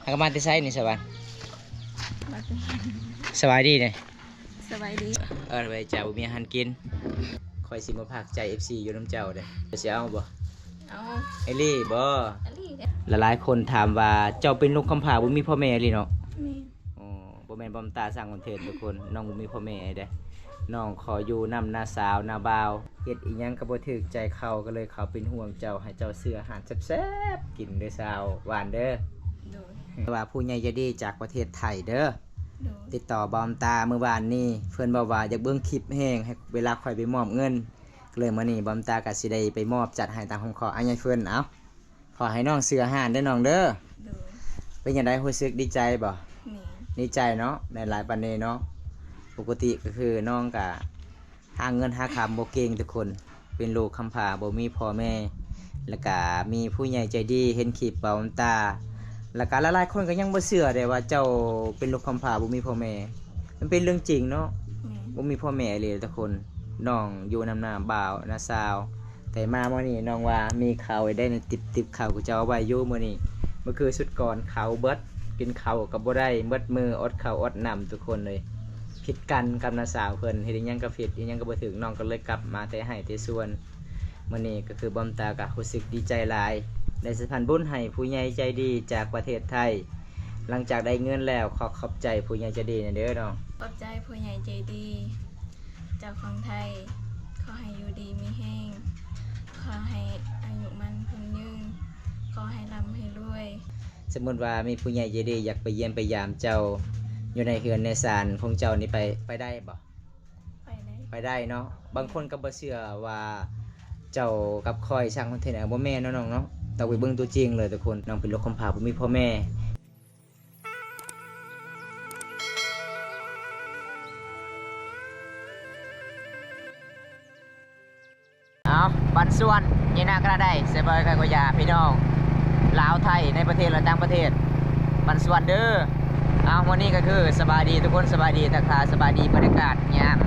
ຫາກະມາແຕ່ໃສນີ້ສະຫວັນ? ມາແຕ່ ສະບາຍດີເດ້. ສະບາຍດີ. ເອີ ໄວ້ເຈົ້າບໍ່ມີອາຫານກິນ ຂ້ອຍຊິມາພາກໃຈເອັຟຊີຢູ່ນຳເຈົ້າເດ້. ເຈົ້າຊິເອົາບໍ່? ເອົາ. ອີ່ຫຼີບໍ່? ອີ່ຫຼີເດ້. ຫຼາຍໆຄົນຖາມວ່າເຈົ້າເປັນລູກກຳພ້າບໍ່ມີພໍ່ແມ່ອີ່ຫຼີເນາະ? ແມ່ນ. ໂອ້ ບໍ່ແມ່ນບອມຕາສ້າງຄອນເທັນທຸກຄົນ, ນ້ອງບໍ່ມີພໍ່ແມ່ເດ້. ນ້ອງຂໍຢູ່ນຳນ້າສາວນ້າບ່າວ ເຮັດອີ່ຫຍັງກໍບໍ່ຖືກໃຈເຂົາ ກໍເລີຍເຂົາເປັນຫ່ວງເຈົ້າ ໃຫ້ເຈົ້າຊື້ອາຫານແຊບໆກິນເດີສາວຫວານເດີ. ໂດຍ. ແຕ່ວ່າຜູ້ໃຫຍ່ໃຈດີຈາກປະເທດໄທເດີ ໂດຍ ຕິດຕໍ່ບອມຕາມື້ວານນີ້ ເພິ່ນເວົ້າວ່າຢາກເບິ່ງຄລິບແຮງ ໃຫ້ເວລາຂ້ອຍໄປມອບເງິນ ກໍເລີຍມື້ນີ້ບອມຕາກໍຊິໄດ້ໄປມອບ ຈັດໃຫ້ຕາມຄຳຂໍອ້າຍໃຫຍ່ເພິ່ນ. ເອົາ ຂໍໃຫ້ນ້ອງຊື້ອາຫານເດີນ້ອງເດີ. ໂດຍ. ເປັນຈັ່ງໃດ ຮູ້ສຶກດີໃຈບໍ່? ແມ່ນ. ດີໃຈເນາະ ໄດ້ຫຼາຍປານນີ້ເນາະ. ປົກກະຕິກໍຄືນ້ອງກະຫາເງິນຫາຄຳບໍ່ເກັ່ງທຸກຄົນ ເປັນລູກກຳພ້າບໍ່ມີພໍ່ແມ່ ແລ້ວກະມີຜູ້ໃຫຍ່ໃຈດີເຫັນຄລິບເວົ້ານຳຕາ ແລ້ວກະຫຼາຍໆຄົນກໍຍັງບໍ່ເຊື່ອເດ້ວ່າເຈົ້າເປັນລູກກຳພ້າບໍ່ມີພໍ່ແມ່. ມັນເປັນເລື່ອງຈິງເນາະ. ແມ່ນ. ບໍ່ມີພໍ່ແມ່ອີ່ຫຼີທຸກຄົນ. ນ້ອງຢູ່ນຳນ້າບ່າວນ້າສາວ ແຕ່ມາມື້ນີ້ນ້ອງວ່າມີເຂົ້າໄດ້ໃນຕິບ ຕິບເຂົ້າເຂົາເຈົ້າເອົາໄວ້ຢູ່ມື້ນີ້. ມື້ຄືຊຸດກ່ອນເຂົ້າເບິດ ກິນເຂົ້າກໍບໍ່ໄດ້ ເບິດມື້ອົດເຂົ້າອົດນ້ຳທຸກຄົນເລີຍ. ຜິດກັນກັບນ້າສາວເພິ່ນ ເຮັດອີ່ຫຍັງກໍຜິດ ອີ່ຫຍັງກໍບໍ່ຖືກ ນ້ອງກໍເລີຍກັບມາແຕ່ໄຮ່ແຕ່ສວນ. ມື້ນີ້ກໍຄືບອມຕາກໍຮູ້ສຶກດີໃຈຫຼາຍ ໄດ້ສະພານບຸນໃຫ້ຜູ້ໃຫຍ່ໃຈດີຈາກປະເທດໄທ. ຫຼັງຈາກໄດ້ເງິນແລ້ວ ຂໍຂອບໃຈຜູ້ໃຫຍ່ໃຈດີແດ່ເດີນ້ອງ. ຂອບໃຈຜູ້ໃຫຍ່ໃຈດີຈາກຝັ່ງໄທ. ຂໍໃຫ້ຢູ່ດີມີແຮງ ຂໍໃຫ້ອາຍຸໝັ້ນຄົນຍືນ ຂໍໃຫ້ລ່ຳໃຫ້ລວຍ. ສົມມຸດວ່າມີຜູ້ໃຫຍ່ໃຈດີຢາກໄປຢ້ຽມໄປຢາມເຈົ້າ ຢູ່ໃນເຮືອນໃນຊານຂອງເຈົ້ານີ້ ໄປ ໄປໄດ້ບໍ່? ໄປໄດ້ ໄປໄດ້ເນາະ. ບາງຄົນກໍບໍ່ເຊື່ອວ່າເຈົ້າກັບຂ້ອຍສ້າງຄອນເທັນ ບໍ່ແມ່ນເນາະນ້ອງເນາະ. ຕ້ອງໄປເບິ່ງຕົວຈິງເລີຍທຸກຄົນ. ນ້ອງເປັນລູກກຳພ້າບໍ່ມີພໍ່ແມ່. ເອົາ ບັນຊວນ ເຍນາກະລາໄດ ສະບາຍກະໂກຢາ ພີ່ນ້ອງລາວໄທໃນປະເທດ ແລະ ຕ່າງປະເທດ ບັນຊວນເດີ. ເອົາ ມື້ນີ້ກໍຄືສະບາຍດີທຸກຄົນ ສະບາຍດີ ທັກທາຍສະບາຍດີ ບັນຍາກາດຍາມ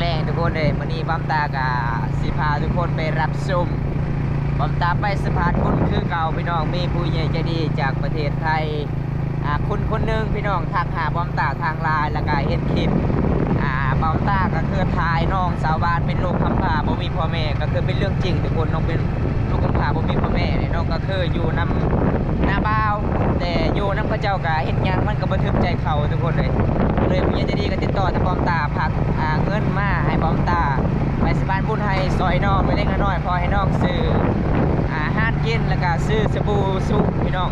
ແລງໆ ທຸກຄົນເອີຍ. ມື້ນີ້ບອມຕາກະຊິພາທຸກຄົນໄປຮັບຊົມ ບອມຕາໄປສະພານບຸນຄືເກົ່າ ພີ່ນ້ອງ. ມີຜູ້ໃຫຍ່ໃຈດີຈາກປະເທດໄທ ອ່າ ຄົນຄົນໜຶ່ງພີ່ນ້ອງທັກຫາບອມຕາທາງລາຍ ແລ້ວກະເຫັນຄລິບ ອ່າ ບອມຕາກໍຄືຖ່າຍນ້ອງສາວຫວານເປັນລູກກຳພ້າບໍ່ມີພໍ່ແມ່ ກໍຄືເປັນເລື່ອງຈິງທຸກຄົນ. ນ້ອງເປັນລູກກຳພ້າບໍ່ມີພໍ່ແມ່ນີ້ ນ້ອງກໍຄືຢູ່ນຳນ້າບ່າວ ແຕ່ຢູ່ນຳເຂົາເຈົ້າກໍເຮັດຫຍັງມັນກໍບໍ່ຖືກໃຈເຂົາທຸກຄົນເລີຍ. ເລີຍຜູ້ໃຫຍ່ໃຈດີກໍຕິດຕໍ່ທາງບອມຕາ ຝາກ ອ່າ ເງິນມາໃຫ້ບອມຕາໄປສະພານບຸນໃຫ້ຊ່ອຍນ້ອງເລັກໆນ້ອຍໆ ພໍໃຫ້ນ້ອງຊື້ ອ່າ ອາຫານກິນ ແລ້ວກະຊື້ສະບູຊຸພີ່ນ້ອງ.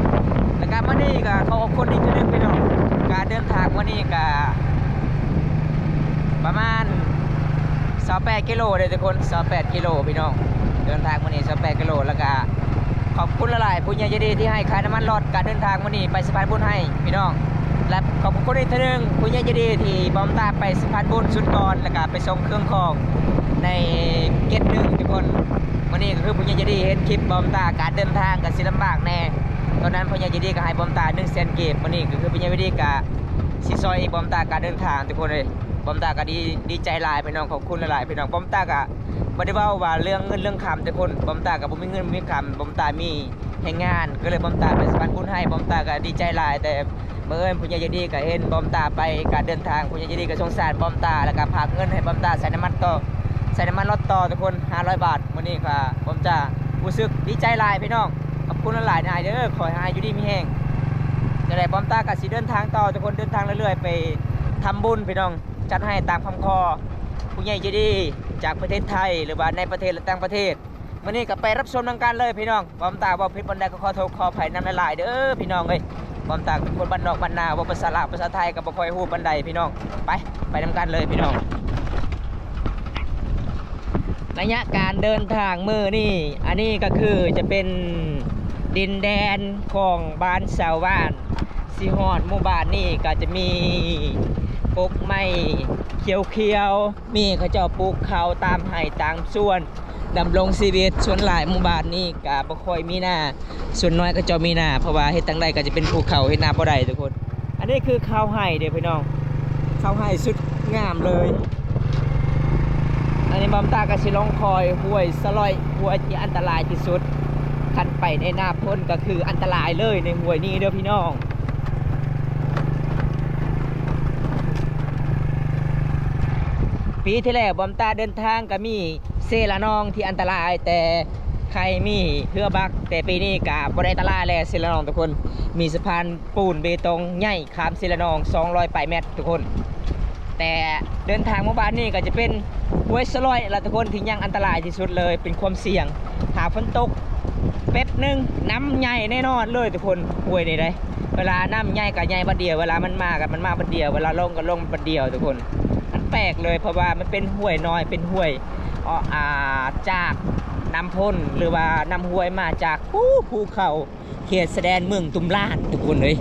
ແລ້ວກະມື້ນີ້ກະຂໍຂອບຄຸນອີກເທື່ອໜຶ່ງພີ່ນ້ອງ. ການເດີນທາງມື້ນີ້ກະປະມານຊາວແປດກິໂລເດ້ທຸກຄົນ ຊາວແປດກິໂລພີ່ນ້ອງ. ເດີນທາງມື້ນີ້ຊາວແປດກິໂລ ແລ້ວກະຂອບຄຸນຫຼາຍໆ ຜູ້ໃຫຍ່ໃຈດີທີ່ໃຫ້ຄ່ານ້ຳມັນລົດ ການເດີນທາງມື້ນີ້ໄປສະພານບຸນໃຫ້ພີ່ນ້ອງ. ແລະ ຂອບຄຸນອີກເທື່ອໜຶ່ງ ຜູ້ໃຫຍ່ໃຈດີທີ່ບອມຕາໄປສະພານບຸນຊຸດກ່ອນ ແລ້ວກະໄປສົ່ງເຄື່ອງຂອງໃນເກດໜຶ່ງທຸກຄົນ. ມື້ນີ້ກໍຄືຜູ້ໃຫຍ່ໃຈດີເຫັນຄລິບບອມຕາ ການເດີນທາງກໍຊິລຳບາກແດ່. ຕອນນັ້ນຜູ້ໃຫຍ່ໃຈດີກໍໃຫ້ບອມຕາໜຶ່ງແສນກີບ. ມື້ນີ້ກໍຄືຜູ້ໃຫຍ່ໃຈດີກໍຊິຊ່ອຍອີກ ບອມຕາການເດີນທາງທຸກຄົນເອີຍ. ບອມຕາກໍດີ ດີໃຈຫຼາຍພີ່ນ້ອງ ຂອບຄຸນຫຼາຍໆພີ່ນ້ອງ. ບອມຕາກໍບໍ່ໄດ້ເວົ້າວ່າເລື່ອງເງິນເລື່ອງຄຳທຸກຄົນ. ບອມຕາກໍບໍ່ມີເງິນບໍ່ມີຄຳ ບອມຕາມີແຮງງານ ກໍເລີຍບອມຕາໄປສະພານບຸນໃຫ້. ບອມຕາກໍດີໃຈຫຼາຍ ແຕ່ ບັງເອີນຜູ້ໃຫຍ່ໃຈດີກໍເຫັນບອມຕາໄປການເດີນທາງ ຜູ້ໃຫຍ່ໃຈດີກໍສົງສານບອມຕາ ແລ້ວກໍຝາກເງິນໃຫ້ບອມຕາໃສ່ນ້ຳມັນຕໍ່ ໃສ່ນ້ຳມັນລົດຕໍ່ທຸກຄົນ ຫ້າຮ້ອຍບາດ. ມື້ນີ້ກໍບອມຕາຮູ້ສຶກດີໃຈຫຼາຍພີ່ນ້ອງ ຂອບຄຸນຫຼາຍໆນາຍເດີ ຂໍໃຫ້ຢູ່ດີມີແຮງ. ຈັ່ງໃດບອມຕາກໍຊິເດີນທາງຕໍ່ທຸກຄົນ ເດີນທາງເລື້ອຍໆໄປທຳບຸນພີ່ນ້ອງ ຈັດໃຫ້ຕາມຄຳຂໍຜູ້ໃຫຍ່ໃຈດີຈາກປະເທດໄທ ຫຼືວ່າໃນປະເທດ ແລະ ຕ່າງປະເທດ. ມື້ນີ້ກໍໄປຮັບຊົມນຳກັນເລີຍພີ່ນ້ອງ. ບອມຕາເວົ້າຜິດບ່ອນໃດກໍຂໍໂທດຂໍອະໄພນຳຫຼາຍໆເດີພີ່ນ້ອງເອີຍ. ບອມຕາເປັນຄົນບ້ານນອກບ້ານນາ ເວົ້າພາສາລາວພາສາໄທກໍບໍ່ຄ່ອຍຮູ້ປານໃດພີ່ນ້ອງ. ໄປ ໄປນຳກັນເລີຍພີ່ນ້ອງ. ໄລຍະການເດີນທາງມື້ນີ້ ອັນນີ້ກໍຄືຈະເປັນດິນແດນຂອງບ້ານຊາວບ້ານ ຊິຮອດໝູ່ບ້ານນີ້ກໍຈະມີກົກໄມ້ຂຽວໆ ມີເຂົາເຈົ້າປູກເຂົ້າຕາມໄຮ່ຕາມສວນ ດຳລົງຊີວິດ. ສ່ວນຫຼາຍໝູ່ບ້ານນີ້ກະບໍ່ຄ່ອຍມີນາ ສ່ວນນ້ອຍເຂົາເຈົ້າມີນາ ເພາະວ່າເຮັດທາງໃດກໍຈະເປັນພູເຂົາ ເຮັດນາບໍ່ໄດ້ທຸກຄົນ. ອັນນີ້ຄືເຂົ້າໄຮ່ເດ້ພີ່ນ້ອງ ເຂົ້າໄຮ່ສຸດງາມເລີຍ. ອັນນີ້ບອມຕາກໍຊິລົງຄອຍຫ້ວຍສະຫຼອຍ ຫ້ວຍທີ່ອັນຕະລາຍທີ່ສຸດ ຄັນໄປໃນໜ້າຝົນກໍຄືອັນຕະລາຍເລີຍໃນຫ້ວຍນີ້ເດີພີ່ນ້ອງ. ປີທີ່ແລ້ວບອມຕາເດີນທາງກໍມີເຊລະນອງທີ່ອັນຕະລາຍ ແຕ່ໄຄມີເຮືອບັກ, ແຕ່ປີນີ້ກໍບໍ່ໄດ້ອັນຕະລາຍແລ້ວເຊລະນອງທຸກຄົນ. ມີສະພານປູນເບຕົງໃຫຍ່ຂ້າມເຊລະນອງສອງຮ້ອຍປາຍແມັດທຸກຄົນ. ແຕ່ເດີນທາງໝູ່ບ້ານນີ້ກໍຈະເປັນຫ້ວຍສະຫຼອຍລະທຸກຄົນ ທີ່ຍັງອັນຕະລາຍທີ່ສຸດເລີຍ ເປັນຄວາມສ່ຽງ. ຖ້າຝົນຕົກແປັບໜຶ່ງ ນ້ຳໃຫຍ່ແນ່ນອນເລີຍທຸກຄົນ ຫ້ວຍນີ້ເດ້. ເວລານ້ຳໃຫຍ່ກໍໃຫຍ່ບັດດຽວ, ເວລາມັນມາກໍມັນມາບັດດຽວ, ເວລາລົງກໍລົງບັດດຽວທຸກຄົນ. ມັນແປກເລີຍ ເພາະວ່າມັນເປັນຫ້ວຍນ້ອຍ ເປັນຫ້ວຍ ອ- ອາ ຈາກນ້ຳພົນ ຫຼືວ່ານ້ຳຫ້ວຍມາຈາກພູ ພູເຂົາ ເຂດຊາຍແດນເມືອງຕຸ້ມລານທຸກຄົນເອີຍ.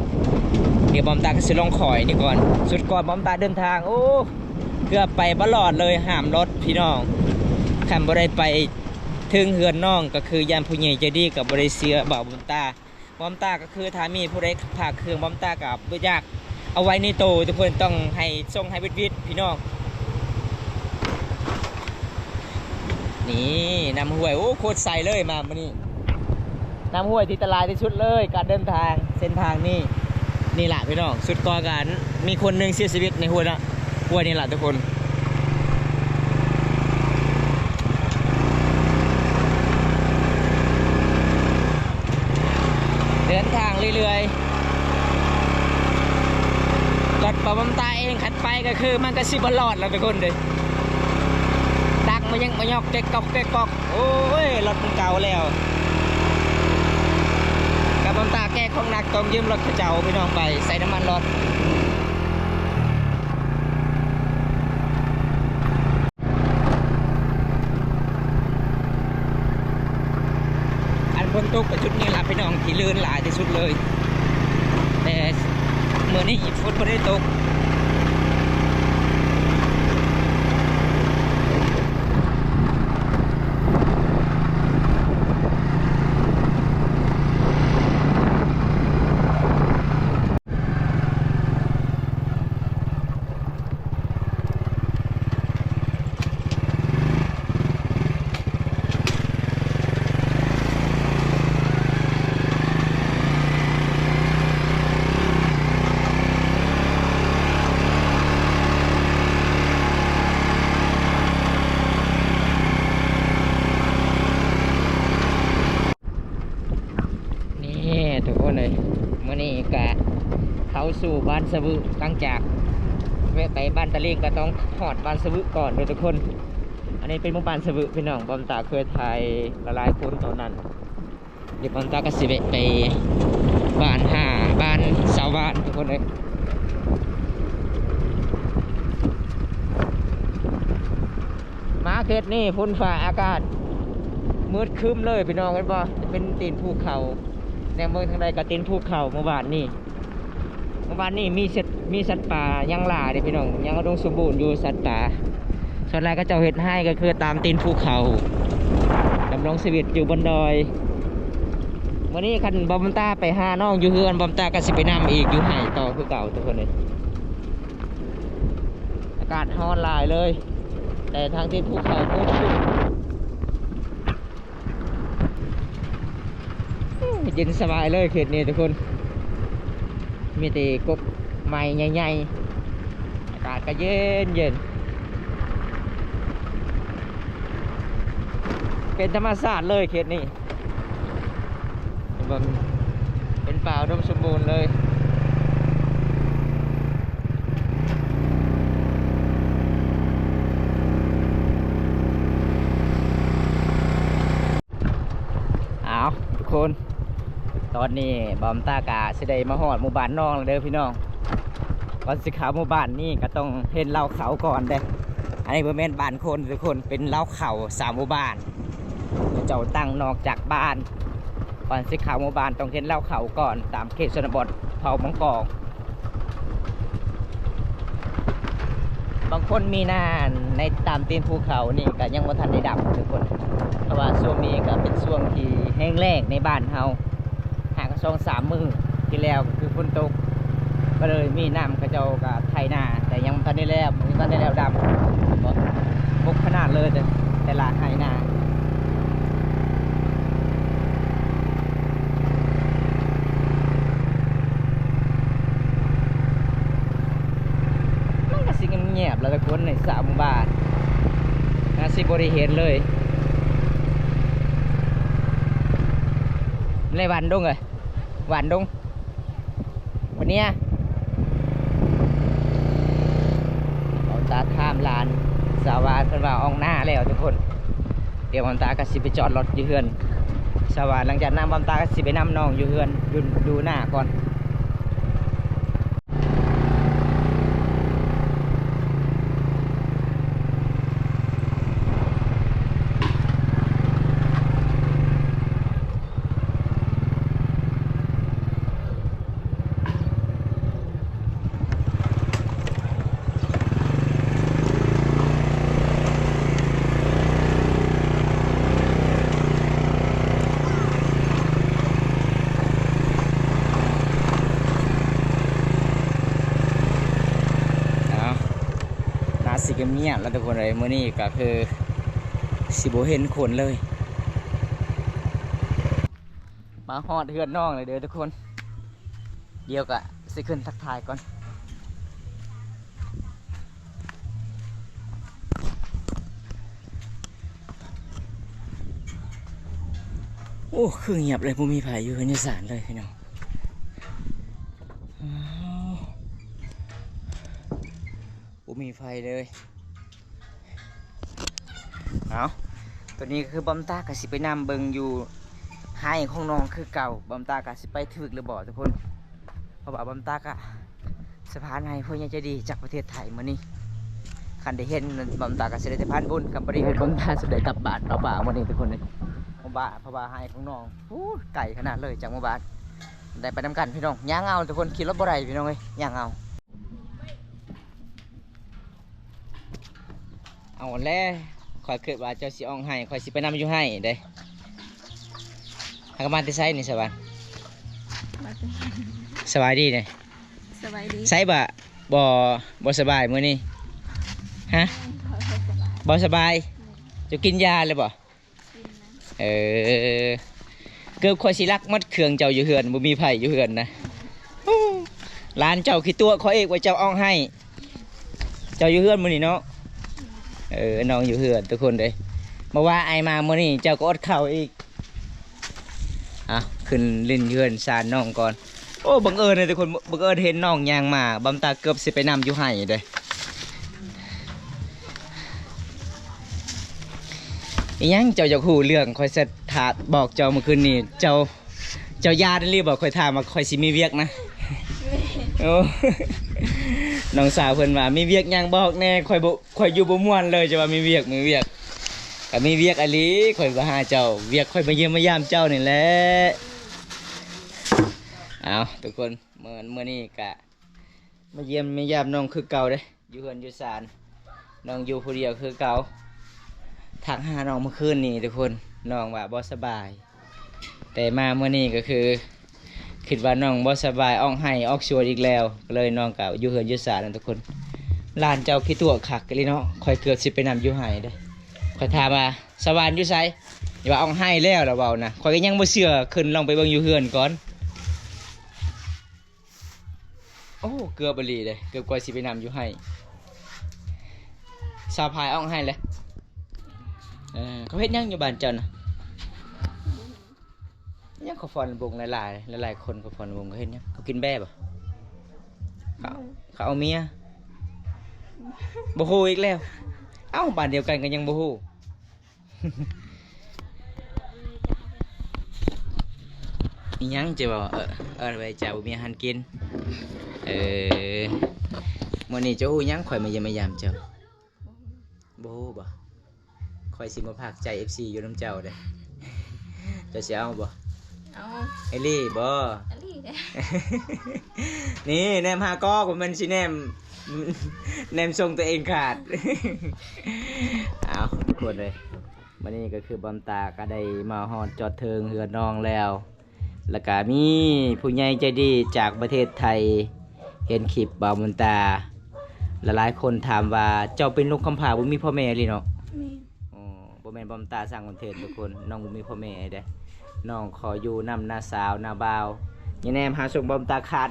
ດຽວບອມຕາກໍຊິລົງຂ້ອຍນີ້ກ່ອນ. ສຸດກ່ອນບອມຕາເດີນທາງ ໂອ້ ເກືອບໄປບໍ່ລອດເລີຍ ຫ້າມລົດພີ່ນ້ອງ. ຄັນບໍ່ໄດ້ໄປເຖິງເຮືອນນ້ອງ ກໍຄືຢ້ານຜູ້ໃຫຍ່ໃຈດີກໍບໍ່ໄດ້ເຊື່ອບ່າວບອມຕາ. ບອມຕາກໍຄືຖ້າມີຜູ້ໃດຝາກເຄື່ອງ ບອມຕາກໍບໍ່ຢາກເອົາໄວ້ໃນໂຕທຸກຄົນ, ຕ້ອງໃຫ້ສົ່ງໃຫ້ວິດໆ ພີ່ນ້ອງ. ນີ້ນ້ຳຫ້ວຍ ໂອ້ ໂຄດໃສເລີຍມາມື້ນີ້. ນ້ຳຫ້ວຍທີ່ອັນຕະລາຍທີ່ສຸດເລີຍ ການເດີນທາງເສັ້ນທາງນີ້. ນີ້ລະພີ່ນ້ອງ ສຸດກ່ອນກໍມີຄົນໜຶ່ງເສຍຊີວິດໃນຫ້ວຍນະ ຫ້ວຍນີ້ລະທຸກຄົນ. ເດີນທາງເລື້ອຍໆ ລົດປະມານຕາເອງ ຄັນໄປກໍຄືມັນກໍຊິບໍ່ລອດລະທຸກຄົນເດ້. ຕັກມາຍັງມາຍອກແກກກອກແກກກອກ. ໂອ້ຍ ລົດມັນເກົ່າແລ້ວ. ກະບອມຕາແກຂອງໜັກ ຕ້ອງຢືມລົດເຂົາເຈົ້າພີ່ນ້ອງໄປໃສ່ນ້ຳມັນລົດ. ອັນຝົນຕົກກະຈຸດນີ້ລະພີ່ນ້ອງ ທີ່ລື່ນຫຼາຍທີ່ສຸດເລີຍ, ແຕ່ມື້ນີ້ຝົນບໍ່ໄດ້ຕົກ. ນີ້ທຸກຄົນເອີຍ ມື້ນີ້ກະເຂົ້າສູ່ບ້ານສະວຶ, ຫຼັງຈາກແວະໄປບ້ານຕະລິງ ກະຕ້ອງຮອດບ້ານສະວຶກ່ອນເດີທຸກຄົນ. ອັນນີ້ເປັນໝູ່ບ້ານສະວຶພີ່ນ້ອງ, ບອມຕາເຄີຍຖ່າຍຫຼາຍໆຄົນຕອນນັ້ນ. ດຽວບອມຕາກະຊິແວະໄປບ້ານຫ້າ ບ້ານຊາວບ້ານທຸກຄົນເອີຍ. ມາເຂດນີ້ ຝົນຟ້າອາກາດມືດຄຶ້ມເລີຍພີ່ນ້ອງ ເຫັນບໍ່? ເປັນຕີນພູເຂົາ, ແນມເບິ່ງທາງໃດກະຕີນພູເຂົາ. ໝູ່ບ້ານນີ້ ໝູ່ບ້ານນີ້ມີສັດ ມີສັດປ່າຍັງຫຼາຍເດ້ພີ່ນ້ອງ, ຍັງອຸດົມສົມບູນຢູ່ສັດປ່າ. ສ່ວນຫຼາຍເຂົາເຈົ້າເຮັດໄຮ່ກໍຄືຕາມຕີນພູເຂົາ, ດຳລົງຊີວິດຢູ່ບົນດອຍ. ມື້ນີ້ຄັນບອມຕາໄປຫານ້ອງຢູ່ເຮືອນ, ບອມຕາກໍຊິໄປນຳອີກຢູ່ໄຮ່ຕໍ່ຄືເກົ່າທຸກຄົນເອີຍ. ອາກາດຮ້ອນຫຼາຍເລີຍ ແຕ່ທາງທີ່ພູເຂົາໂພນຂຶ້ນ ເຢັນສະບາຍເລີຍເຂດນີ້ທຸກຄົນ, ມີແຕ່ກົກໄມ້ໃຫຍ່ໆ, ອາກາດກໍເຢັນໆ ເປັນທຳມະຊາດເລີຍເຂດນີ້. ເປັນ ເປັນປ່າອຸດົມສົມບູນເລີຍ. ອ້າວ ທຸກຄົນ ຕອນນີ້ບອມຕາກະຊິໄດ້ມາຮອດໝູ່ບ້ານນ້ອງແລ້ວເດີພີ່ນ້ອງ. ກ່ອນຊິເຂົ້າໝູ່ບ້ານນີ້ກໍຕ້ອງເຫັນເລົ້າເຂົ້າກ່ອນເດ້. ອັນນີ້ບໍ່ແມ່ນບ້ານຄົນທຸກຄົນ, ເປັນເລົ້າເຂົ້າສາມໝູ່ບ້ານ. ເຂົາເຈົ້າຕັ້ງນອກຈາກບ້ານ. ກ່ອນຊິເຂົ້າໝູ່ບ້ານຕ້ອງເຫັນເລົ້າເຂົ້າກ່ອນ, ຕາມເຂດຊົນນະບົດເຜົ່າມັງກອງ. ບາງຄົນມີນາໃນຕາມຕີນພູເຂົານີ້ກໍຍັງບໍ່ທັນໄດ້ດຳທຸກຄົນ, ເພາະວ່າຊ່ວງນີ້ກໍເປັນຊ່ວງທີ່ແຫ້ງແລ້ງໃນບ້ານເຮົາ. ຫາກະສອງສາມມື້ທີ່ແລ້ວກໍຄືຝົນຕົກ, ກໍເລີຍມີນ້ຳ, ເຂົາເຈົ້າກໍໄຖນາ, ແຕ່ຍັງບໍ່ທັນໄດ້ແລ້ວ, ບໍ່ທັນໄດ້ແລ້ວດຳ, ບົກຂະໜາດເລີຍ ແຕ່ ແຕ່ລະໄຮ່ນາ. ມັນກໍຊິງຽບໆລະທຸກຄົນ ໃນສາມໝູ່ບ້ານ. ຊິບໍ່ໄດ້ເຫັນເລີຍ ແລະຫວານດົງເອີຍ ຫວານດົງ ປະເນຍ ເອົາຕາຖາມຫຼານ ສາວຫວານເພິ່ນວ່າອອກໜ້າແລ້ວທຸກຄົນ. ດຽວບອມຕາກໍຊິໄປຈອດລົດຢູ່ເຮືອນສາວຫວານ ຫຼັງຈາກນັ້ນບອມຕາກໍຊິໄປນຳນ້ອງຢູ່ເຮືອນ ຢູ່ ຢູ່ໜ້າກ່ອນ. ເອົາ ໜ້າຊິງຽບໆແລ້ວທຸກຄົນເອີຍ ມື້ນີ້ກໍຄືຊິບໍ່ເຫັນຄົນເລີຍ. ມາຮອດເຮືອນນ້ອງແລ້ວເດີທຸກຄົນ ດຽວກະຊິຂຶ້ນທັກທາຍກ່ອນ. ໂອ້ ຄືງຽບເລີຍ ບໍ່ມີໃຜຢູ່ເຮືອນຢູ່ຊານເລີຍພີ່ນ້ອງ. ອ້າວ ບໍ່ມີໃຜເລີຍ. ເອົາ ຕອນນີ້ກໍຄືບອມຕາກໍຊິໄປນຳເບິ່ງຢູ່ໄຮ່ຂອງນ້ອງຄືເກົ່າ. ບອມຕາກໍຊິໄປຖືກຫຼືບໍ່ທຸກຄົນ ເພາະວ່າບອມຕາກໍສະພານໃຫ້ຜູ້ໃຫຍ່ໃຈດີຈາກປະເທດໄທມື້ນີ້. ຄັນໄດ້ເຫັນບອມຕາກໍຊິໄດ້ສະພານບຸນ ຄັນບໍ່ໄດ້ເຫັນບອມຕາຊິໄດ້ກັບບ້ານເປົ່າໆມື້ນີ້ທຸກຄົນເອີຍ. ເພາະວ່າ ເພາະວ່າໄຮ່ຂອງນ້ອງ ໂອ້ ໄກຂະໜາດເລີຍຈາກໝູ່ບ້ານ. ໄດ້ໄປນຳກັນພີ່ນ້ອງ ຍ່າງເອົາທຸກຄົນ ຂີ່ລົດບໍ່ໄດ້ພີ່ນ້ອງເອີຍ ຍ່າງເອົາ. ເອົາແຫຼະ ຂ້ອຍຄິດວ່າເຈົ້າຊິອອກໄຮ່ ຂ້ອຍຊິໄປນຳຢູ່ໄຮ່ເດ້. ຫາກະມາແຕ່ໃສນີ້ສະຫວານ? ມາແຕ່ ສະບາຍດີເດ້. ສະບາຍດີ. ໃສບໍ່ ບໍ່ ບໍ່ສະບາຍມື້ນີ້? ຮະ? ບໍ່ສະບາຍ. ເຈົ້າກິນຢາແລ້ວບໍ່? ເອີ ເກືອບຂ້ອຍຊິລັກໝົດເຄື່ອງເຈົ້າຢູ່ເຮືອນ ບໍ່ມີໃຜຢູ່ເຮືອນນະ. ໂອ້ ຫຼານເຈົ້າຂີ້ຕົວະຂ້ອຍອີກວ່າເຈົ້າອອກໄຮ່ ເຈົ້າຢູ່ເຮືອນມື້ນີ້ເນາະ. ເອີ ນ້ອງຢູ່ເຮືອນທຸກຄົນເດ້. ມາວ່າອ້າຍມາມື້ນີ້ເຈົ້າກໍອົດເຂົ້າອີກ. ອ່ະ ຂຶ້ນຫຼິ້ນເຮືອນຊານນ້ອງກ່ອນ. ໂອ້ ບັງເອີນເດ້ທຸກຄົນ ບັງເອີນເຫັນນ້ອງຍ່າງມາ ບອມຕາເກືອບຊິໄປນຳຢູ່ໄຮ່ເດ້. ອີຫຍັງເຈົ້າຢາກຮູ້ເລື່ອງຂ້ອຍສະຖາບອກເຈົ້າມື້ຄືນນີ້ ເຈົ້າ ເຈົ້າຢ້ານອີ່ຫຼີບໍ່? ຂ້ອຍຖາມວ່າຂ້ອຍຊິມີວຽກນະ. ໂອ້ ນ້ອງສາວເພິ່ນວ່າ ມີວຽກຫຍັງບອກແດ່ ຂ້ອຍບໍ່ ຂ້ອຍຢູ່ບໍ່ມ່ວນເລີຍ ຈະວ່າມີວຽກ ມີວຽກ ກໍມີວຽກອີ່ຫຼີ. ຂ້ອຍມາຫາເຈົ້າ ວຽກຂ້ອຍມາຢ້ຽມມາຢາມເຈົ້ານີ້ແຫຼະ. ເອົາ ທຸກຄົນ ເມື່ອ ມື້ນີ້ກະມາຢ້ຽມມາຢາມນ້ອງຄືເກົ່າເດ້ ຢູ່ເຮືອນຢູ່ຊານ ນ້ອງຢູ່ຜູ້ດຽວຄືເກົ່າ. ທັກຫານ້ອງມື້ຄືນນີ້ທຸກຄົນ ນ້ອງວ່າບໍ່ສະບາຍ. ແຕ່ມາມື້ນີ້ກໍຄືຄິດວ່ານ້ອງບໍ່ສະບາຍ ອອກໄຮ່ອອກສວນອີກແລ້ວ ກໍເລີຍນ້ອງກໍຢູ່ເຮືອນຢູ່ຊານນະທຸກຄົນ. ຫຼານເຈົ້າຂີ້ຕົວະຄັກອີ່ຫຼີເນາະ ຂ້ອຍເກືອບຊິໄປນຳຢູ່ໄຮ່ເດ້. ຂ້ອຍຖາມວ່າ ສະຫວານຢູ່ໃສ? ວ່າອອກໄຮ່ແລ້ວ ລາວເວົ້ານະ. ຂ້ອຍກໍຍັງບໍ່ເຊື່ອ ຂຶ້ນລອງໄປເບິ່ງຢູ່ເຮືອນກ່ອນ. ໂອ້ ເກືອບອີ່ຫຼີເດ້ ເກືອບຂ້ອຍຊິໄປນຳຢູ່ໄຮ່. ສາວພາຍອອກໄຮ່ແລ້ວ. ເອີ ເຂົາເຮັດຫຍັງຢູ່ບ້ານເຈົ້ານະ? ຫຍັງເຂົາຟ້ອນວົງຫຼາຍໆ ຫຼາຍໆຄົນເຂົາຟ້ອນວົງ ເຂົາເຮັດຫຍັງ? ເຂົາກິນແບ້ບໍ່? ເຂົາ ເຂົາເອົາເມຍ? ບໍ່ຮູ້ອີກແລ້ວ. ເອົ້າ ບ້ານດຽວກັນກໍຍັງບໍ່ຮູ້. ອີຫຍັງຈະເວົ້າ? ເອີ ເອີ ໄວ້ຈາ ບໍ່ມີອາຫານກິນ. ເອີ ມື້ນີ້ເຈົ້າຮູ້ຫຍັງ ຂ້ອຍມາຢ້ຽມມາຢາມເຈົ້າ? ບໍ່ຮູ້ບໍ່? ຂ້ອຍຊິມາຝາກໃຈເອັຟຊີຢູ່ນຳເຈົ້າເດ້. ເຈົ້າຊິເອົາບໍ່? ເອົາ. ອີ່ຫຼີບໍ່? ອີ່ຫຼີເດ້. ນີ້ແນມຫາກອກ ບໍ່ແມ່ນຊິແນມ ແນມສົ່ງຕົວເອງຂາດ. ເອົາ ທຸກຄົນເອີຍ ມື້ນີ້ກໍຄືບອມຕາກໍໄດ້ມາຮອດຈອດເຖິງເຮືອນນ້ອງແລ້ວ. ແລ້ວກະມີຜູ້ໃຫຍ່ໃຈດີຈາກປະເທດໄທເຫັນຄລິບບ່າວບຸນຕາ ຫຼາຍໆຄົນຖາມວ່າ ເຈົ້າເປັນລູກກຳພ້າບໍ່ມີພໍ່ແມ່ອີ່ຫຼີເນາະ? ແມ່ນ. ອໍ ບໍ່ແມ່ນບ່າວບຸນຕາສ້າງຄອນເທັນທຸກຄົນ ນ້ອງບໍ່ມີພໍ່ແມ່ເດ້. ນ້ອງຂໍຢູ່ນຳນ້າສາວນ້າບ່າວ. ຢ່າແນມຫາຊົງບ່າວບຸນຕາຂາດ.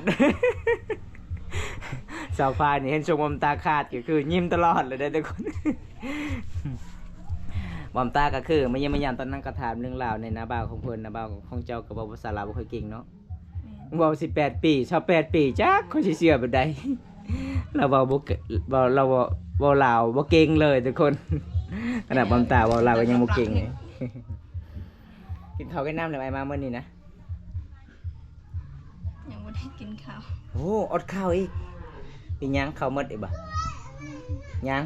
ສາວພາຍນີ້ເຫັນຊົງບ່າວບຸນຕາຂາດກໍຄືຍິ້ມຕະຫຼອດເລີຍເດ້ທຸກຄົນ. ບອມຕາກໍຄືມາຢ້ຽມມາຢາມຕອນນັ້ນ ກໍຖາມເລື່ອງລາວໃນນ້າບ່າວຂອງເພິ່ນ. ນ້າບ່າວຂອງເຈົ້າກໍເວົ້າພາສາລາວບໍ່ຄ່ອຍເກັ່ງເນາະ. ແມ່ນ. ເວົ້າສິບແປດປີ ຊາວແປດປີ ຈັກຂ້ອຍຊິເຊື່ອແບບໃດ. ລາວເວົ້າບໍ່ເກັ່ງ ເວົ້າ ລາວເວົ້າ ເວົ້າລາວບໍ່ເກັ່ງເລີຍທຸກຄົນ. ຂະໜາດບອມຕາເວົ້າລາວກໍຍັງບໍ່ເກັ່ງເລີຍ. ກິນເຂົ້າກິນນ້ຳແລ້ວ ອ້າຍມາມື້ນີ້ນະ? ຍັງບໍ່ໄດ້ກິນເຂົ້າ. ໂອ້ ອົດເຂົ້າອີກ. ເປັນຫຍັງ ເຂົ້າໝົດອີກບໍ່? ຍັງ.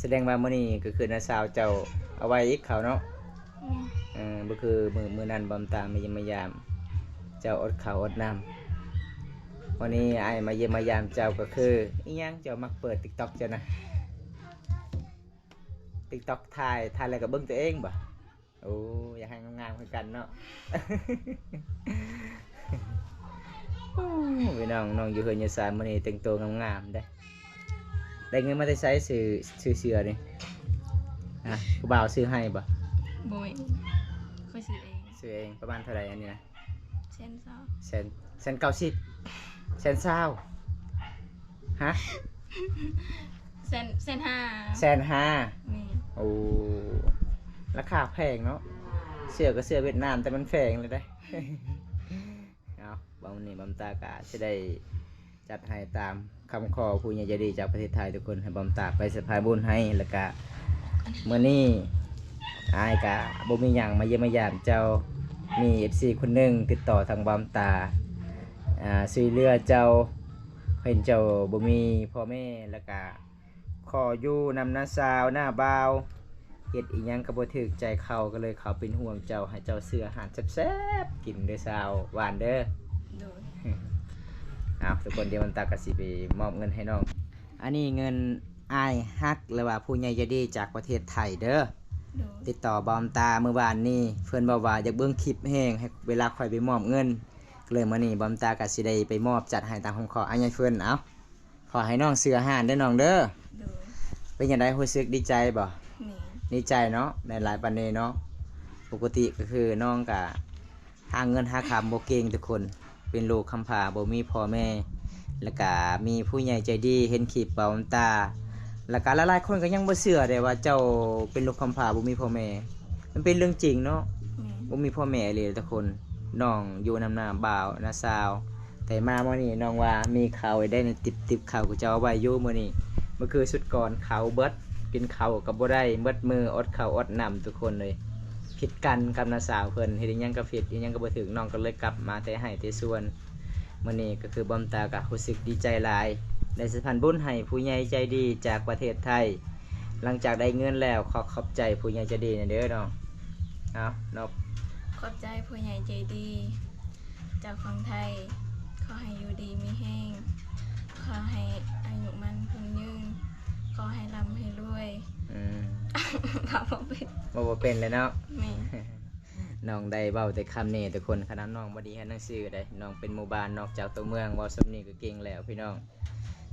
ສະແດງວ່າມື້ນີ້ກໍຄືນ້າສາວເຈົ້າເອົາໄວ້ອີກເຂົ້າເນາະ. ແມ່ນ. ເອີ ບໍ່ຄືມື້ ມື້ນັ້ນບອມຕາມາຢ້ຽມມາຢາມ ເຈົ້າອົດເຂົ້າອົດນ້ຳ. ວັນນີ້ອ້າຍມາຢ້ຽມມາຢາມເຈົ້າກໍຄື ອີຫຍັງ ເຈົ້າມັກເປີດຕິກຕັອກເຈົ້ານະ? ຕິກຕັອກ ຖ່າຍ ຖ່າຍແລ້ວກໍເບິ່ງຕົວເອງບໍ່? ໂອ້ ຢາກໃຫ້ງາມໆຄືກັນເນາະ. ໂອ້ ພີ່ນ້ອງ ນ້ອງຢູ່ເຮືອນຢູ່ຊານ ມື້ນີ້ແຕ່ງຕົວງາມໆເດ້. ໄດ້ເງິນມາແຕ່ໃສ ຊື້ ຊື້ເສື້ອນີ້? ຮະ ຜູ້ບ່າວຊື້ໃຫ້ບໍ່? ບໍ່ແມ່ນ ຂ້ອຍຊື້ເອງ. ຊື້ເອງ. ປະມານເທົ່າໃດອັນນີ້ນະ? ແສນຊາວ. ແສນ ແສນເກົ້າສິບ ແສນຊາວ. ຮະ? ແສນ ແສນຫ້າ. ແສນຫ້າ. ແມ່ນ. ໂອ້ ລາຄາແພງເນາະ. ເສື້ອກໍເສື້ອຫວຽດນາມ ແຕ່ມັນແພງເລີຍເດ້. ເອົາ ບາດນີ້ບອມຕາກະຊິໄດ້ຈັດໃຫ້ຕາມຄຳຂໍຜູ້ໃຫຍ່ໃຈດີຈາກປະເທດໄທທຸກຄົນ ໃຫ້ບອມຕາໄປສະພາຍບຸນໃຫ້. ແລ້ວກະມື້ນີ້ອ້າຍກະບໍ່ມີຫຍັງ ມາຢ້ຽມມາຢາມເຈົ້າ. ມີເອັຟຊີຄົນໜຶ່ງຕິດຕໍ່ທາງບອມຕາ ອາ ຊ່ວຍເຫຼືອເຈົ້າ ເຫັນເຈົ້າບໍ່ມີພໍ່ແມ່ ແລ້ວກະ ຂໍຢູ່ນຳນ້າສາວນ້າບ່າວ ເຮັດອີ່ຫຍັງກໍບໍ່ຖືກໃຈເຂົາ ກໍເລີຍເຂົາເປັນຫ່ວງເຈົ້າ ໃຫ້ເຈົ້າຊື້ອາຫານແຊບໆກິນເດີສາວຫວານເດີ. ໂດຍ. ເອົາ ທຸກຄົນ ດຽວມັນຕາກໍຊິໄປມອບເງິນໃຫ້ນ້ອງ. ອັນນີ້ເງິນອ້າຍຮັກ ຫຼືວ່າຜູ້ໃຫຍ່ໃຈດີຈາກປະເທດໄທເດີ. ໂດຍ. ຕິດຕໍ່ບອມຕາມື້ວານນີ້ ເພິ່ນບອກວ່າຢາກເບິ່ງຄລິບແຮງ ໃຫ້ເວລາຂ້ອຍໄປມອບເງິນ ກໍເລີຍມື້ນີ້ບອມຕາກໍຊິໄດ້ໄປມອບ ຈັດໃຫ້ຕາມຄຳຂໍອ້າຍໃຫຍ່ເພິ່ນ. ເອົາ ຂໍໃຫ້ນ້ອງຊື້ອາຫານເດີນ້ອງເດີ. ໂດຍ. ເປັນຈັ່ງໃດ ຮູ້ສຶກດີໃຈບໍ່? ແມ່ນ. ດີໃຈເນາະ ໄດ້ຫຼາຍປານນີ້ເນາະ. ປົກກະຕິກໍຄືນ້ອງກະຫາເງິນຫາຄຳບໍ່ເກັ່ງທຸກຄົນ ເປັນລູກກຳພ້າບໍ່ມີພໍ່ແມ່ ແລ້ວກະມີຜູ້ໃຫຍ່ໃຈດີເຫັນຄລິບເວົ້ານຳຕາ ແລ້ວກະຫຼາຍໆຄົນກໍຍັງບໍ່ເຊື່ອເດ້ວ່າເຈົ້າເປັນລູກກຳພ້າບໍ່ມີພໍ່ແມ່. ມັນເປັນເລື່ອງຈິງເນາະ. ແມ່ນ. ບໍ່ມີພໍ່ແມ່ອີ່ຫຼີທຸກຄົນ ນ້ອງຢູ່ນຳນ້າບ່າວນ້າສາວ. ແຕ່ມາມື້ນີ້ນ້ອງວ່າມີເຂົ້າໄດ້ໃນຕິບ ຕິບເຂົ້າ ເຂົາເຈົ້າເອົາໄວ້ຢູ່ມື້ນີ້. ມື້ຄືຊຸດກ່ອນເຂົ້າເບິດ ກິນເຂົ້າກໍບໍ່ໄດ້ ເບິດມື້ອົດເຂົ້າອົດນ້ຳທຸກຄົນເລີຍ. ຜິດກັນກັບນ້າສາວເພິ່ນ ເຮັດອີ່ຫຍັງກໍຜິດ ອີ່ຫຍັງກໍບໍ່ຖືກ ນ້ອງກໍເລີຍກັບມາແຕ່ໄຮ່ແຕ່ສວນ. ມື້ນີ້ກໍຄືບອມຕາກໍຮູ້ສຶກດີໃຈຫຼາຍ ໄດ້ສະພານບຸນໃຫ້ຜູ້ໃຫຍ່ໃຈດີຈາກປະເທດໄທ. ຫຼັງຈາກໄດ້ເງິນແລ້ວ ຂໍຂອບໃຈຜູ້ໃຫຍ່ໃຈດີແດ່ເດີນ້ອງ. ເອົາ ນົບ. ຂອບໃຈຜູ້ໃຫຍ່ໃຈດີຈາກຝັ່ງໄທ. ຂໍໃຫ້ຢູ່ດີມີແຮງ. ຂໍໃຫ້ອາຍຸໝັ້ນຄົນຍືນ. ຂໍໃຫ້ລ່ຳໃຫ້ລວຍ. ອືມ ເວົ້າບໍ່ເປັນ ເວົ້າບໍ່ເປັນເລີຍເນາະ. ແມ່ນ. ນ້ອງໄດ້ເວົ້າແຕ່ຄຳນີ້ທຸກຄົນ. ຂະໜາດນ້ອງບໍ່ໄດ້ຮຽນໜັງສືເດ້ ນ້ອງເປັນໝູ່ບ້ານນອກຈາກຕົວເມືອງ ເວົ້າສ່ຳນີ້ກໍເກັ່ງແລ້ວພີ່ນ້ອງ.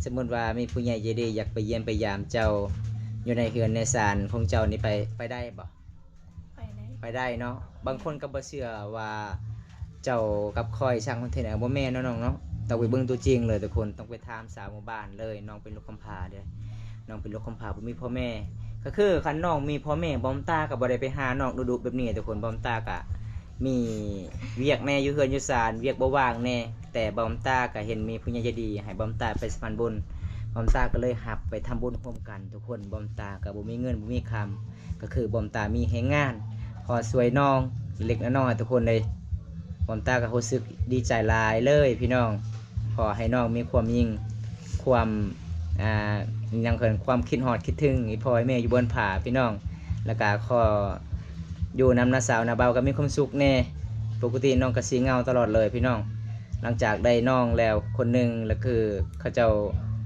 ສົມມຸດວ່າມີຜູ້ໃຫຍ່ໃຈດີຢາກໄປຢ້ຽມໄປຢາມເຈົ້າ ຢູ່ໃນເຮືອນໃນຊານຂອງເຈົ້ານີ້ ໄປ ໄປໄດ້ບໍ່? ໄປໄດ້ ໄປໄດ້ເນາະ. ບາງຄົນກໍບໍ່ເຊື່ອວ່າເຈົ້າກັບຂ້ອຍສ້າງຄອນເທັນ ບໍ່ແມ່ນເນາະນ້ອງເນາະ. ຕ້ອງໄປເບິ່ງຕົວຈິງເລີຍທຸກຄົນ ຕ້ອງໄປຖາມຊາວໝູ່ບ້ານເລີຍ. ນ້ອງເປັນລູກກຳພ້າເດ້ ນ້ອງເປັນລູກກຳພ້າບໍ່ມີພໍ່ແມ່. ກໍຄືຄັນນ້ອງມີພໍ່ແມ່ ບອມຕາກໍບໍ່ໄດ້ໄປຫານ້ອງດຸໆແບບນີ້ທຸກຄົນ. ບອມຕາກໍມີວຽກແດ່ຢູ່ເຮືອນຢູ່ຊານ ວຽກບໍ່ວ່າງແດ່ ແຕ່ບອມຕາກໍເຫັນມີຜູ້ໃຫຍ່ໃຈດີໃຫ້ບອມຕາໄປສະພານບຸນ ບອມຕາກໍເລີຍຮັບໄປທຳບຸນຮ່ວມກັນທຸກຄົນ. ບອມຕາກໍບໍ່ມີເງິນບໍ່ມີຄຳ ກໍຄືບອມຕາມີແຮງງານພໍຊ່ວຍນ້ອງເລັກໆນ້ອຍໆທຸກຄົນເລີຍ. ບອມຕາກໍຮູ້ສຶກດີໃຈຫຼາຍເລີຍພີ່ນ້ອງ. ຂໍໃຫ້ນ້ອງມີຄວາມຍິ່ງ ຄວາມ ອ່າ ຫຍັງເອີ້ນ ຄວາມຄິດຮອດຄິດເຖິງອີ່ພໍ່ອີ່ແມ່ຢູ່ເບື້ອງຜາພີ່ນ້ອງ. ແລ້ວກໍຂໍຢູ່ນຳນ້າສາວນ້າບ່າວກໍມີຄວາມສຸກແດ່. ປົກກະຕິນ້ອງກໍຊິເຫງົາຕະຫຼອດເລີຍພີ່ນ້ອງ. ຫຼັງຈາກໄດ້ນ້ອງແລ້ວຄົນໜຶ່ງ ແລ້ວຄືເຂົາເຈົ້າ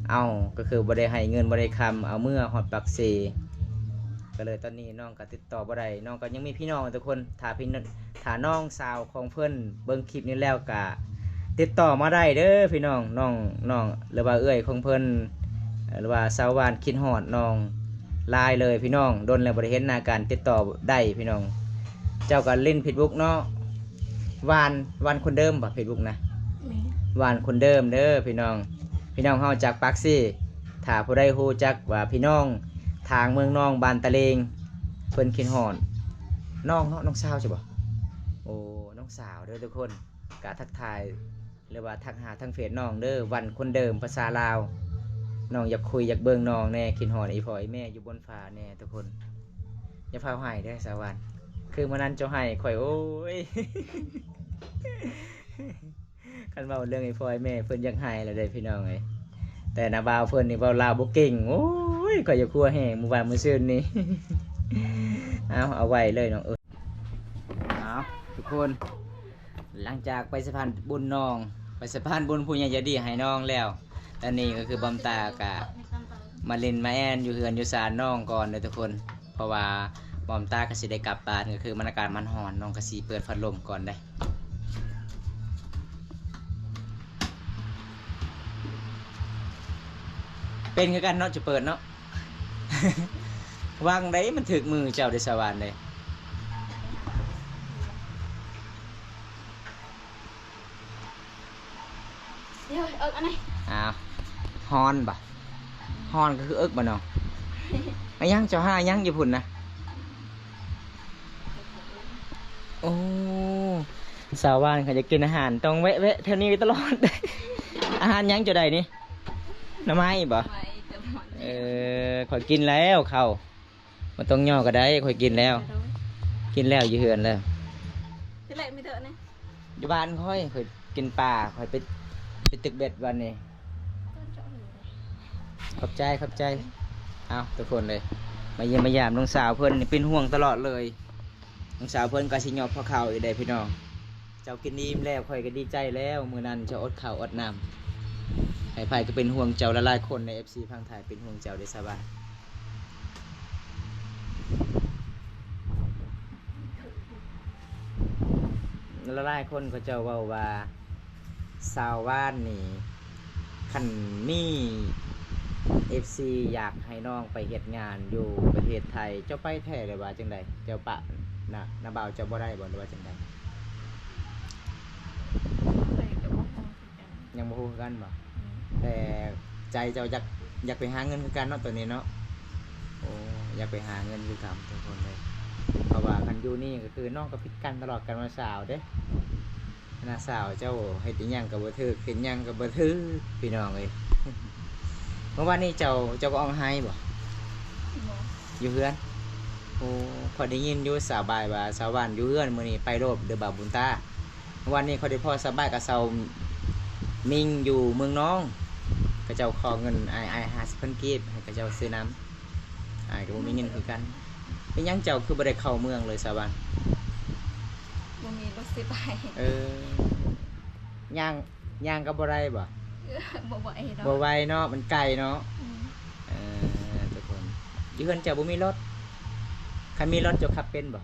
ເອົາ ກໍຄືບໍ່ໄດ້ໃຫ້ເງິນບໍ່ໄດ້ຄຳ ເອົາເມືອຮອດປາກເຊ. ກໍເລີຍຕອນນີ້ນ້ອງກໍຕິດ ຕໍ່ບໍ່ໄດ້. ນ້ອງກໍຍັງມີພີ່ນ້ອງທຸກຄົນ ຖ້າພີ່ ຖ້ານ້ອງສາວຂອງເພິ່ນເບິ່ງຄລິບນີ້ແລ້ວກໍຕິດຕໍ່ມາໄດ້ເດີພີ່ນ້ອງ. ນ້ອງ ນ້ອງ ຫຼືວ່າເອື້ອຍຂອງເພິ່ນ ຫຼືວ່າຊາວບ້ານຄິດຮອດນ້ອງຫຼາຍເລີຍພີ່ນ້ອງ. ດົນແລ້ວບໍ່ໄດ້ເຫັນໜ້າກັນ ຕິດຕໍ່ໄດ້ພີ່ນ້ອງ. ເຈົ້າກໍຫຼິ້ນເຟສບຸກເນາະ ຫວານ ຫວານຄົນເດີມບໍ່ ເຟສບຸກນະ? ແມ່ນ. ຫວານຄົນເດີມເດີພີ່ນ້ອງ. ພີ່ນ້ອງເຮົາຈາກປາກເຊ ຖ້າຜູ້ໃດຮູ້ຈັກວ່າພີ່ນ້ອງທາງເມືອງນອງ ບ້ານຕະເລງ ເພິ່ນຄິດຮອດນ້ອງເນາະ ນ້ອງສາວໃຊ່ບໍ່? ໂອ້ ນ້ອງສາວເດີທຸກຄົນ ກະທັກທາຍ ຫຼືວ່າທັກຫາທາງເຟສນ້ອງເດີ ວັນຄົນເດີມພາສາລາວ. ນ້ອງຢາກຄຸຍຢາກເບິ່ງນ້ອງແດ່ ຄິດຮອດອີ່ພໍ່ອີ່ແມ່ຢູ່ບົນຟ້າແດ່ທຸກຄົນ. ຢ່າຟ້າວໄຫ້ເດີສາວວັນ ຄືມື້ນັ້ນເຈົ້າໄຫ້ຂ້ອຍ ໂອ້ຍ ຄັນເວົ້າເລື່ອງອີ່ພໍ່ອີ່ແມ່ເພິ່ນຢາກໄຫ້ແລ້ວເດ້ພີ່ນ້ອງເອີຍ. ແຕ່ນ້າບ່າວເພິ່ນນີ້ເວົ້າລາວບໍ່ເກັ່ງ ໂອ້ຍ ຂ້ອຍຢາກຫົວແຮງມື້ວານມື້ຊືນນີ້. ເອົາ ເອົາໄວ້ເລີຍນ້ອງເອີຍ. ເອົາ ທຸກຄົນ ຫຼັງຈາກໄປສະພານບຸນນ້ອງ ໄປສະພານບຸນຜູ້ໃຫຍ່ໃຈດີໃຫ້ນ້ອງແລ້ວ ຕອນນີ້ກໍຄືບອມຕາກະມາຫຼິ້ນມາແອ່ນຢູ່ເຮືອນຢູ່ຊານນ້ອງກ່ອນເດີທຸກຄົນ. ເພາະວ່າບອມຕາກໍຊິໄດ້ກັບບ້ານ ກໍຄືມັນອາກາດມັນຮ້ອນ ນ້ອງກໍຊິເປີດພັດລົມກ່ອນເດ້. ເປັນຄືກັນເນາະ ຈະເປີດເນາະ ຫວັງໃດມັນຖືກມືເຈົ້າເດ້ສາວວັນເດ້. ດຽວ ເອິກອັນນີ້ ອ້າວ ຮ້ອນບໍ່? ຮ້ອນກໍຄືເອິກບໍ່ນ້ອງ? ອາຫຍັງ ເຈົ້າຫາຫຍັງຢູ່ພຸ້ນນະ? ໂອ້ ສາວວານເຂົາຢາກກິນອາຫານ ຕ້ອງແວະ ແວະແຖວນີ້ຕະຫຼອດ. ອາຫານຫຍັງເຈົ້າໄດ້ນີ້? ໜໍ່ໄມ້ບໍ່? ໜໍ່ໄມ້ຕະຫຼອດ. ເອີ ຂ້ອຍກິນແລ້ວເຂົ້າ ບໍ່ຕ້ອງຍໍກໍໄດ້ ຂ້ອຍກິນແລ້ວ ໂດຍ ກິນແລ້ວຢູ່ເຮືອນແລ້ວ. ທີ່ແລກມີເທື່ອນີ້ ຢູ່ບ້ານຂ້ອຍ ຂ້ອຍກິນປາ ຂ້ອຍໄປ ໄປຕຶກເບັດວັນນີ້. ຂອບໃຈ ຂອບໃຈ. ເອົາ ທຸກຄົນເອີຍ ມາຢ້ຽມມາຢາມນ້ອງສາວເພິ່ນນີ້ ເປັນຫ່ວງຕະຫຼອດເລີຍ. ນ້ອງສາວເພິ່ນກໍຊິຫຍອບພວກເຂົາອີກເດ້ພີ່ນ້ອງ. ເຈົ້າກິນອີ່ມແລ້ວ ຂ້ອຍກໍດີໃຈແລ້ວ. ມື້ນັ້ນເຈົ້າອົດເຂົ້າອົດນ້ຳ ໃຜໆກໍເປັນຫ່ວງເຈົ້າ. ຫຼາຍໆຄົນໃນເອັຟຊີຝັ່ງໄທເປັນຫ່ວງເຈົ້າເດ້ສາວານ. ຫຼາຍໆຄົນເຂົາເຈົ້າເວົ້າວ່າ ສາວວານນີ້ ຄັນມີເອັຟຊີຢາກໃຫ້ນ້ອງໄປເຮັດງານຢູ່ປະເທດໄທ ເຈົ້າໄປແທ້ ຫຼືວ່າຈັ່ງໃດ? ເຈົ້າປະ ນະ ນ້າບ່າວເຈົ້າບໍ່ໄດ້ບໍ່ ຫຼືວ່າຈັ່ງໃດ? ຂ້ອຍກໍບໍ່ຮູ້ຄືກັນ. ຍັງບໍ່ຮູ້ຄືກັນບໍ່? ອືມ ແຕ່ໃຈເຈົ້າຢາກ ຢາກໄປຫາເງິນຄືກັນເນາະ ຕອນນີ້ເນາະ. ໂອ້ ຢາກໄປຫາເງິນຄືກັນທຸກຄົນເລີຍ. ເພາະວ່າຄັນຢູ່ນີ້ກໍຄືນ້ອງກໍຜິດກັນຕະຫຼອດກັນວ່າສາວເດ້. ນ້າສາວເຈົ້າເຮັດອີ່ຫຍັງກໍບໍ່ຖືກ ເຮັດຫຍັງກໍບໍ່ຖືກ ພີ່ນ້ອງເອີຍ. ເມື່ອວານນີ້ເຈົ້າ ເຈົ້າກໍອອກໄຮບໍ່? ບໍ່ ຢູ່ເຮືອນ. ໂອ້ ຂ້ອຍໄດ້ຍິນຢູ່ສາວບາຍວ່າສາວຫວານຢູ່ເຮືອນ ມື້ນີ້ໄປໂລດເດີບ່າວບຸນຕາ. ເມື່ອວານນີ້ຂ້ອຍໄດ້ພໍ້ສາວບາຍກັບສາວມິງຢູ່ເມືອງນອງ ເຂົາເຈົ້າຂໍເງິນອ້າຍ ອ້າຍຫ້າສິບພັນກີບ ໃຫ້ເຂົາເຈົ້າຊື້ນ້ຳ. ອ້າຍກໍບໍ່ມີເງິນຄືກັນ. ເປັນຫຍັງເຈົ້າຄືບໍ່ໄດ້ເຂົ້າເມືອງເລີຍສາວຫວານ? ບໍ່ມີລົດຊິໄປ. ເອີ ຍ່າງ ຍ່າງກໍບໍ່ໄດ້ບໍ່? ບໍ່ໄຫວດອກ. ບໍ່ໄຫວເນາະ ມັນໄກເນາະ. ອືມ ເອີ ທຸກຄົນ ຢູ່ເຮືອນເຈົ້າບໍ່ມີລົດ? ຄັນມີລົດເຈົ້າຂັບເປັນບໍ່?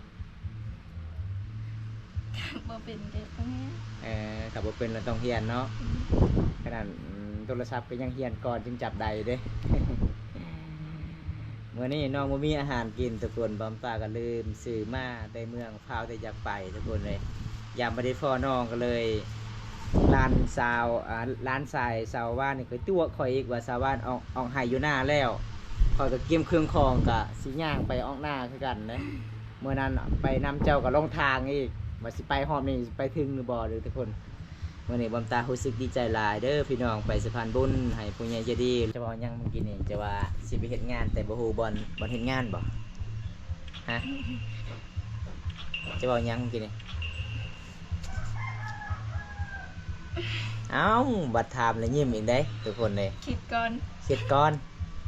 ບໍ່ເປັນກໍຕ້ອງຮຽນ. ເອີ ຖ້າບໍ່ເປັນລະຕ້ອງຮຽນເນາະ. ອືມ ຂະໜາດ ອືມ ໂທລະສັບກໍຍັງຮຽນກ່ອນຈຶ່ງຈັບໄດ້ເດ້. ມື້ນີ້ນ້ອງບໍ່ມີອາຫານກິນທຸກຄົນ ບອມຕາກໍລືມຊື້ມາແຕ່ເມືອງ ພ້າວແຕ່ຢາກໄປທຸກຄົນເອີຍ. ຍາມບໍ່ໄດ້ພໍ້ນ້ອງກໍເລີຍ ຫຼານສາວ ອາ ຫຼານຊາຍສາວຫວານນີ້ກໍຕົວະຂ້ອຍອີກວ່າ ສາວຫວານອອກ ອອກໄຮ່ຢູ່ນາແລ້ວ. ຂ້ອຍກໍກຽມເຄື່ອງຂອງ ກະຊິຍ່າງໄປອອກນາຄືກັນເດ້. ມື້ນັ້ນໄປນຳເຈົ້າກໍຫຼົງທາງອີກ ວ່າຊິໄປຮອບນີ້ຊິໄປເຖິງຫຼືບໍ່ເດີທຸກຄົນ. ມື້ນີ້ບອມຕາຮູ້ສຶກດີໃຈຫຼາຍເດີພີ່ນ້ອງ ໄປສະພານບຸນໃຫ້ຜູ້ໃຫຍ່ໃຈດີ. ຈະເວົ້າຫຍັງມື້ກີ້ນີ້? ຈະວ່າຊິໄປເຮັດງານ ແຕ່ບໍ່ຮູ້ບ່ອນ ບ່ອນເຮັດງານບໍ່? ຮະ? ຈະເວົ້າຫຍັງມື້ກີ້ນີ້? ເອົ້າ ບັດຖາມແລ້ວຍິ້ມອີກເດ້ທຸກຄົນເດ້. ຄິດກ່ອນ ຄິດກ່ອນ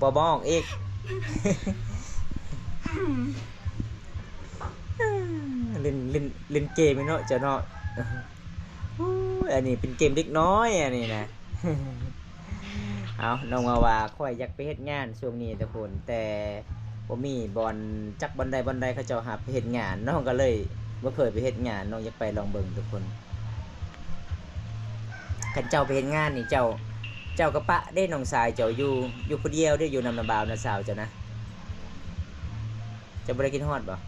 ບໍ່ບອກອີກ. ຫຼິ້ນ ຫຼິ້ນ ຫຼິ້ນເກມເນາະເຈົ້າເນາະ. ໂອ້ຍ ອັນນີ້ເປັນເກມເດັກນ້ອຍອັນນີ້ນະ. ເອົາ ນ້ອງວ່າ ວ່າຂ້ອຍຢາກໄປເຮັດງານຊ່ວງນີ້ທຸກຄົນ ແຕ່ບໍ່ມີບ່ອນ ຈັກບ່ອນໃດບ່ອນໃດເຂົາເຈົ້າຮັບໄປເຮັດງານ. ນ້ອງກໍເລີຍບໍ່ເຄີຍໄປເຮັດງານ ນ້ອງຢາກໄປລອງເບິ່ງທຸກຄົນ. ຄັນເຈົ້າໄປເຮັດງານນີ້ ເຈົ້າ ເຈົ້າກໍປະເດ້ນ້ອງຊາຍເຈົ້າຢູ່ ຢູ່ຜູ້ດຽວເດ້ ຢູ່ນຳນ້າບ່າວນ້າສາວເຈົ້ານະ. ເຈົ້າບໍ່ໄດ້ຄິດຮອດບໍ່?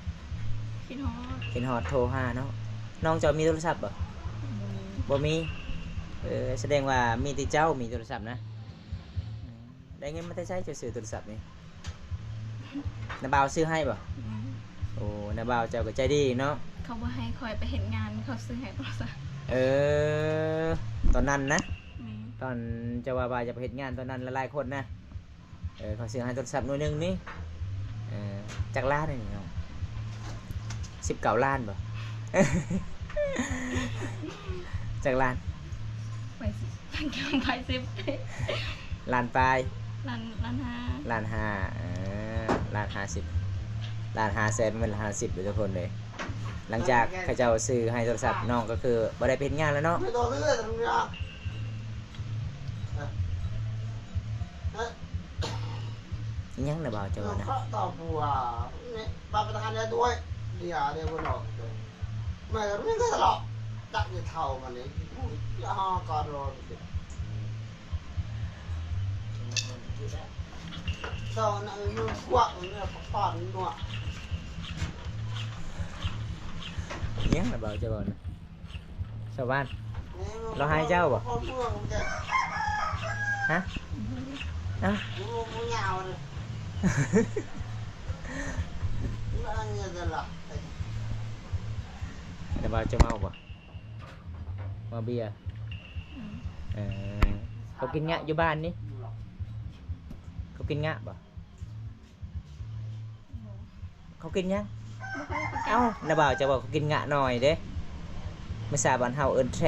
ຄິດຮອດ ຄິດຮອດ ໂທຫາເນາະ. ນ້ອງເຈົ້າມີໂທລະສັບບໍ່? ບໍ່ມີ ບໍ່ມີ. ເອີ ສະແດງວ່າມີແຕ່ເຈົ້າມີໂທລະສັບນະ. ອືມ ໄດ້ເງິນມາແຕ່ໃສເຈົ້າຊື້ໂທລະສັບນີ້? ນ້າບ່າວຊື້ໃຫ້ບໍ່? ອືມ ໂອ້ ນ້າບ່າວເຈົ້າກໍໃຈດີເນາະ. ເຂົາບໍ່ໃຫ້ຂ້ອຍໄປເຮັດງານ ເຂົາຊື້ໃຫ້ໂທລະສັບ. ເອີ ຕອນນັ້ນນະ? ແມ່ນ. ຕອນເຈົ້າວ່າ ວ່າຈະໄປເຮັດງານຕອນນັ້ນ ຫຼາຍໆຄົນນະ. ເອີ ເຂົາຊື້ໃຫ້ໂທລະສັບໜ່ວຍໜຶ່ງນີ້. ເອີ ຈັກລ້ານນີ້ເນາະ? ສິບເກົ້າລ້ານບໍ່? ຈັກລ້ານ? ໄປສິບ ໄປສິບ ລ້ານປາຍ. ລ້ານ ລ້ານຫ້າ. ລ້ານຫ້າ ເອີ ລ້ານຫ້າສິບ ລ້ານຫ້າແສນ ແມ່ນລ້ານຫ້າສິບເດີທຸກຄົນເດີ. ຫຼັງຈາກເຂົາເຈົ້າຊື້ໃຫ້ໂທລະສັບ ນ້ອງກໍຄືບໍ່ໄດ້ໄປເຮັດງານແລ້ວເນາະ. ອີຫຍັງນະບ່າວເຈົ້າວ່ານະ? ອີຫຍັງນະບ່າວເຈົ້າວ່ານະ? ຊາວບ້ານ ລາວໃຫ້ເຈົ້າບໍ່? ຮະ? ເອົ້າ ແຕ່ວ່າເຈົ້າເມົາບໍ່? ເມົາເບຍ. ອືມ ເອີ ເຂົາກິນງະຢູ່ບ້ານນີ້? ເຂົາກິນງະບໍ່? ເຂົາກິນຫຍັງ? ບໍ່ຄ່ອຍກິນ. ເອົ້າ ນ້າບ່າວເຈົ້າເວົ້າເຂົາກິນງະໜ້ອຍເດ້. ພາສາບ້ານເຮົາເອີ້ນແທ.